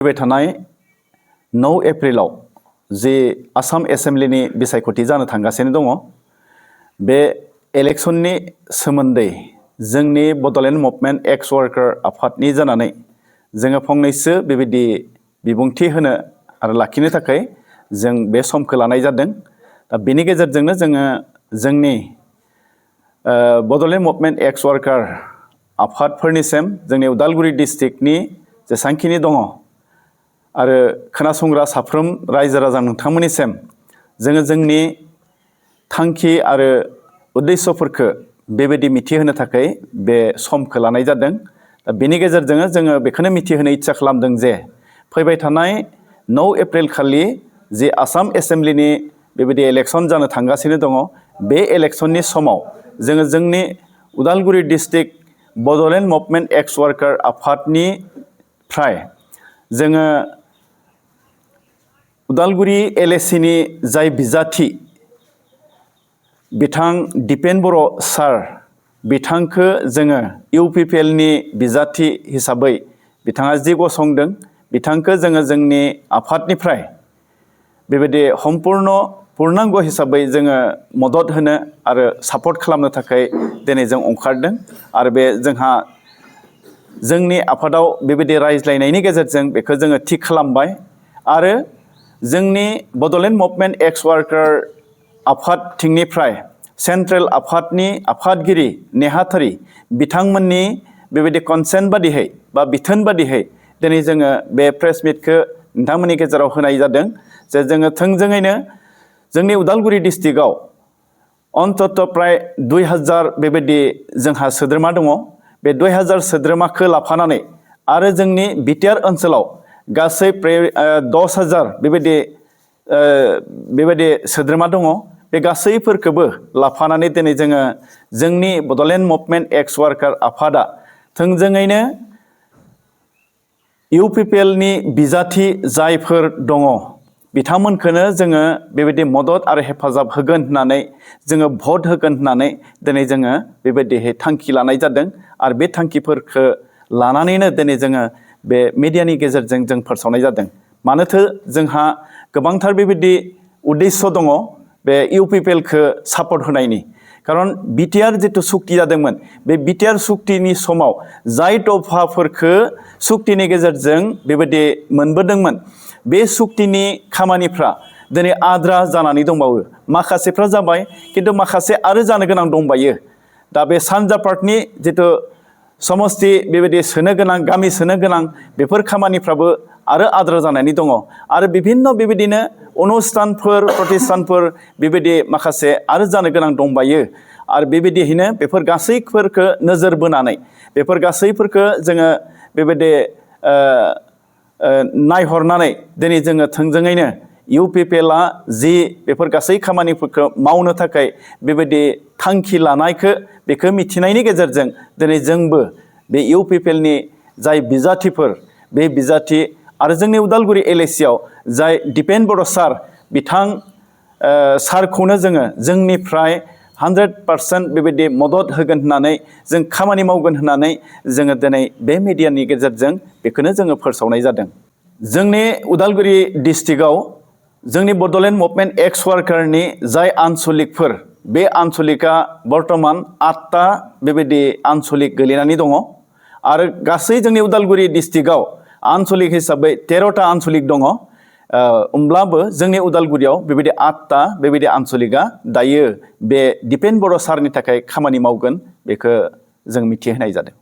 फैबाय थानाय 9 एप्रिलाव जे आसाम एसेम्ब्लिनि बिसायख'थि जानो थांगासिनो दङ बे इलेक्शननि सोमोन्दै जोंनि बड'लेण्ड मुभमेन्ट एक्स वर्कार आफादनि जानानै जोङो फंनैसो बेबायदि बिबुंथि होनो आरो लाखिनो थाखाय जों बे समखौ लानाय जादों। दा बेनि गेजेरजोंनो जोङो जोंनि बड'लेण्ड मुभमेन्ट एक्स वर्कार आफादफोरनिसिम जोंनि उदालगुरि डिस्ट्रिक्टनि जेसांखिनि दङ आरो खोनासंग्रा साफ्रोम रायजो राजा नोंथांमोननिसिम जोङो जोंनि थांखि आरो उद्देश्यफोरखौ बेबायदि मिथिहोनो थाखाय बे समखौ लानाय जादों। दा बेनि गेजेरजों जोङो बेखौनो मिथिहोनो इच्छा खालामदों जे फैबाय थानाय 9 एप्रिल खालि जे आसाम एसेम्ब्लिनि बेबायदि इलेक्शन जानो थांगासिनो दङ बे इलेक्शननि समाव जोङो जोंनि उदालगुरि डिस्ट्रिक्ट बड'लेण्ड मुभमेन्ट एक्स वर्कार आफादनिफ्राय जोङो उदालगुरि एलएसिनि जाय बिजाथि बिथां दिपेन बर' सार बिथांखौ जोङो इउपिपिएलनि बिजाथि हिसाबै बिथाङा जि गसंदों बिथांखौ जोङो जोंनि आफादनिफ्राय बेबायदि पूर्णांग हिसाबै जोङो मदद होनो आरो सापर्ट खालामनो थाखाय दिनै जों ओंखारदों। आरो बे जोंहा जोंनि आफादाव बेबायदि रायज्लायनायनि गेजेरजों बेखौ जोङो थि खालामबाय आरो जोंनि बड'लेण्ड मुभमेन्ट एक्स वर्कार आफादथिंनिफ्राय सेन्ट्रेल आफादनि आफादगिरि नेहाथारि बिथांमोननि बेबायदि कनसेन्ट बादिहै बा बिथोन बादिहै दिनै जोङो बे प्रेस मिटखौ नोंथांमोननि गेजेराव होनाय जादों जे जोङो थोंजोङैनो जोंनि उदालगुरि डिस्ट्रिक्टआव अन्तत प्राय 2000 बेबायदि जोंहा सोद्रोमा दङ। बे 2000 सोद्रोमाखौ लाफानानै आरो जोंनि बिटिआर ओनसोलाव गासै 10,000 बेबायदि सोद्रोमा दङ। बे गासैफोरखौबो लाफानानै दिनै जोङो जोंनि बड'लेण्ड मुभमेन्ट एक्स वर्कार आफादा थोंजोङैनो इउपिपिएलनि बिजाथि जायफोर दङ बिथांमोनखौनो जोङो बेबायदि मदद आरो हेफाजाब होगोन होननानै जोङो भट होगोन होननानै दिनै जोङो बेबायदिहै थांखि लानाय जादों। आरो बे थांखिफोरखौ लानानैनो दिनै जोङो बे मिडियानि गेजेरजों जों फोसावनाय जादों। मानोथो जोंहा गोबांथार बेबायदि उद्देश्य दङ बे इउपिपिएलखौ सापर्ट होनायनि। खारन बिटिआर जिथु सुक्ति जादोंमोन बे बिटिआर सुक्तिनि समाव जाय दफाफोरखौ सुक्तिनि गेजेरजों बेबायदि मोनबोदोंमोन बे सुक्तिनि खामानिफ्रा दिनै आद्रा जानानै दंबावो। माखासेफ्रा जाबाय खिन्थु माखासे आरो जानो गोनां दंबायो। दा बे सानजा पार्टनि जिथु समस्ति बेबायदि सोनो गोनां गामि सोनो गोनां बेफोर खामानिफ्राबो आरो आद्रा जानानै दङ। आरो बिभिन्न बेबायदिनो अनुष्ठानफोर प्रतिष्ठानफोर बेबायदि माखासे आरो जानो गोनां दंबायो। आरो बेबायदियैनो बेफोर गासैफोरखौ नोजोर बोनानै बेफोर गासैफोरखौ जोङो बेबायदि नायहरनानै दिनै जोङो थोंजोङैनो इउपिपिएलआ जि बेफोर गासै खामानिफोरखौ मावनो थाखाय बेबायदि थांखि लानायखौ बेखौ मिथिनायनि गेजेरजों दिनै जोंबो बे इउपिपिएलनि जाय बिजाथिफोर बे बिजाथि आरो जोंनि उदालगुरि एलएसियाव जाय दिपेन बर' सार बिथां सारखौनो जोङो जोंनिफ्राय 100% बेबायदि मदद होगोन होननानै जों खामानि मावगोन होननानै जोङो दिनै बे मिडियानि गेजेरजों बेखौनो जोङो फोसावनाय जादों। जोंनि उदालगुरि डिस्ट्रिक्टआव जोंनि बड'लेण्ड मुभमेन्ट एक्स वर्कारनि जाय आनसलिकफोर बे आनसलिकआ बर्तमान 8टा बेबायदि आनसलिक गोलैनानै दङ। आरो गासै जोंनि उदालगुरि डिस्ट्रिक्टआव आनसलिक हिसाबै 13टा आनसलिक दङ। होमब्लाबो जोंनि उदालगुरियाव बेबायदि 8टा बेबायदि आनसलिकआ दायो बे दिपेन बर' सारनि थाखाय खामानि मावगोन बेखौ जों मिथिहोनाय जादों।